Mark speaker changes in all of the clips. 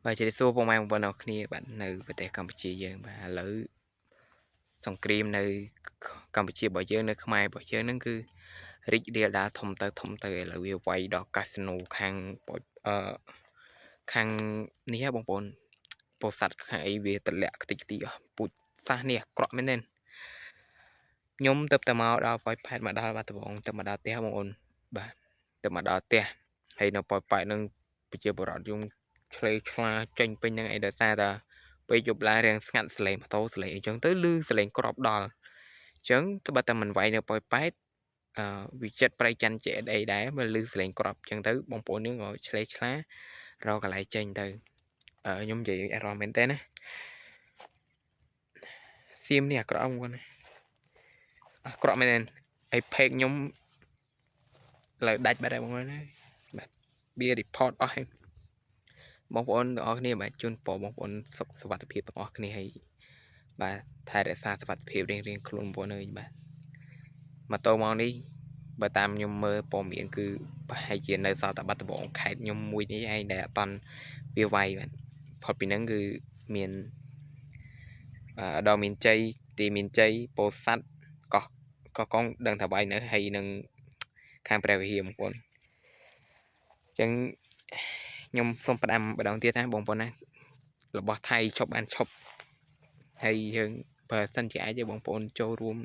Speaker 1: បាទជម្រាបសួរពុកម៉ែបងប្អូនអរគ្នាបាទនៅប្រទេសកម្ពុជាយើងបាទឥឡូវសង្គ្រាមនៅកម្ពុជារបស់យើងនៅខ្មែររបស់យើងហ្នឹងគឺរីករាលដាលធំទៅធំទៅឥឡូវវាវាយដល់កាស៊ីណូខាងអឺខាងនេះហ៎បងប្អូនពោធិ៍សាត់ខាងអីវាតម្លាក់ខ្ទេចខ្ទីអស់ពូជសាសនេះអាក្រក់មែនទេខ្ញុំទៅតែមកដល់ប៉ោយប៉ែតមកដល់បាត់ដំបងទៅមកដល់ផ្ទះបងប្អូនបាទទៅមកដល់ផ្ទះហើយនៅប៉ោយប៉ែតនឹងប្រជាពលរដ្ឋយើងឆ្លេឆ្លាចេញពេញហ្នឹងអីដោយសារតែពេលយប់ឡើងរាំងស្ងាត់សលេងម៉ូតូសលេងអីចឹងទៅឮសលេងក្របដល់អញ្ចឹងត្បិតតែមិនវាយនៅប៉ោយប៉ែតអឺវិចិត្រប្រៃច័ន្ទចេអីដែរបើឮសលេងក្របអញ្ចឹងទៅបងប្អូនយើងក៏ឆ្លេឆ្លារកកន្លែងចេញទៅខ្ញុំនិយាយអារម្មណ៍មែនតើណាសៀមនេះអាក្រក់បងប្អូនណាអាក្រក់មែនទេហើយផេកខ្ញុំឥឡូវដាច់បាត់ហើយបងប្អូនណាបាទវា report អស់ហើយបងប្អូនទាំងអស់គ្នាបាទជូនពរបងប្អូនសុខសុវត្ថិភាពទាំងអស់គ្នាហើយបាទថែរក្សាសុវត្ថិភាពរៀងៗខ្លួនបងប្អូនអើយបាទមកតមកនេះបើតាមខ្ញុំមើលព័ត៌មានគឺប្រហែលជានៅសល់តែបាត់ដំបងខេត្តខ្ញុំមួយនេះឯងដែលអត់តន់វាវាយបាទផុតពីហ្នឹងគឺមានដល់មានជ័យទីមានជ័យពោធិ៍សាត់កោះកោះកុងដឹងថាវាយនៅហើយនឹងខាងព្រះវិហារបងប្អូនអញ្ចឹងខ្ញុំសូមផ្ដាំម្ដងទៀតណាបងប្អូនណារបស់ថៃឈប់បានឈប់ហើយយើងបើសិនជាអាចទេបងប្អូនចូលរួម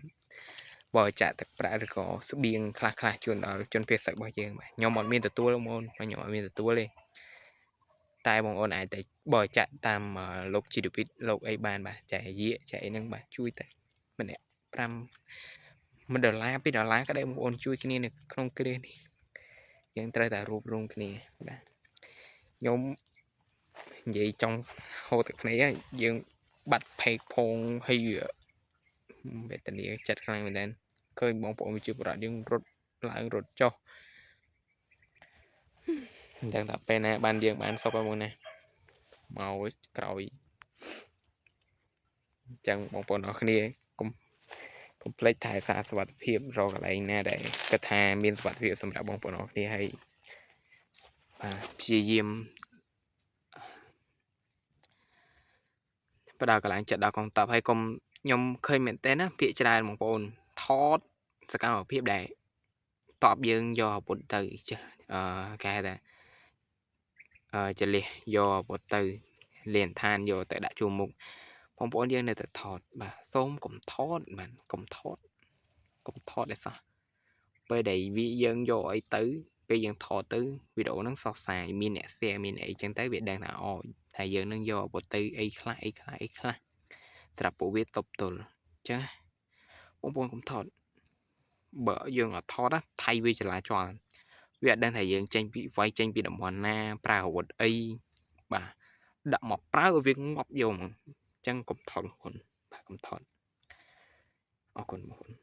Speaker 1: បរិច្ចាគទឹកប្រាក់ឬក៏ស្បៀងខ្លះខ្លះជូនដល់ជនភៀសសឹករបស់យើងបាទខ្ញុំអត់មានទទួលបងប្អូនខ្ញុំអត់មានទទួលទេតែបងប្អូនអាចតែបរិច្ចាគតាមលោកជីវិតលោកអីបានបាទចែកយាកចែកអីហ្នឹងបាទជួយតែម្នាក់5 1ដុល្លារ2ដុល្លារក៏ได้បងប្អូនជួយគ្នានៅក្នុងគ្រានេះយើងត្រូវតែរួបរวมគ្នាបាទខ្ញុំនិយាយចង់ហូរទឹកភ្នែកហើយយើងបាត់ផេកផងហើយវេទនាចិត្តខ្លាំងមែនទែនឃើញបងប្អូនប្រជាពលរដ្ឋយើងរត់ឡើងរត់ចុះមិនដឹងថាពេលណាបានយើងបានសុខហើយបងណាមកក្រោយអញ្ចឹងបងប្អូនអរគ្នាកុំកុំភ្លេចថែសារសុវត្ថិភាពរកកន្លែងណាដែលគិតថាមានសុវត្ថិភាពសម្រាប់បងប្អូនអរគ្នាហើយបាទព្យាយាមផ្ដល់កម្លាំងចិត្តដល់កងទ័ពហើយកុំខ្ញុំឃើញមែនតើណាភាកច្រើនបងប្អូនថតសកម្មភាពដែលតបយើងយកអាវុធទៅអឺគេហៅថាអឺចលះយកអាវុធទៅលៀនឋានយកទៅដាក់ជួរមុខបងប្អូនយើងនៅតែថតបាទសូមកុំថតបាទកុំថតកុំថតឲ្យសោះពេលដែលវាយើងយកអីទៅពេលយើងថតទៅវីដេអូហ្នឹងសោះសាយមានអ្នក share មានអីចឹងទៅវាដឹងថាអូថាយើងនឹងយកអាវុធទៅអីខ្លះអីខ្លះអីខ្លះស្រាប់ពួកវាតបទល់ចឹងបងប្អូនកុំថតបើយើងអត់ថតណាថៃវាចលាចលវាអត់ដឹងថាយើងចេញពីវាយចេញពីតំបន់ណាប្រើអាវុធអីបាទដាក់មកប្រើឲ្យវាងាប់យកហ្មងអញ្ចឹងកុំថតបងប្អូនបាទកុំថតអរគុណបងប្អូន។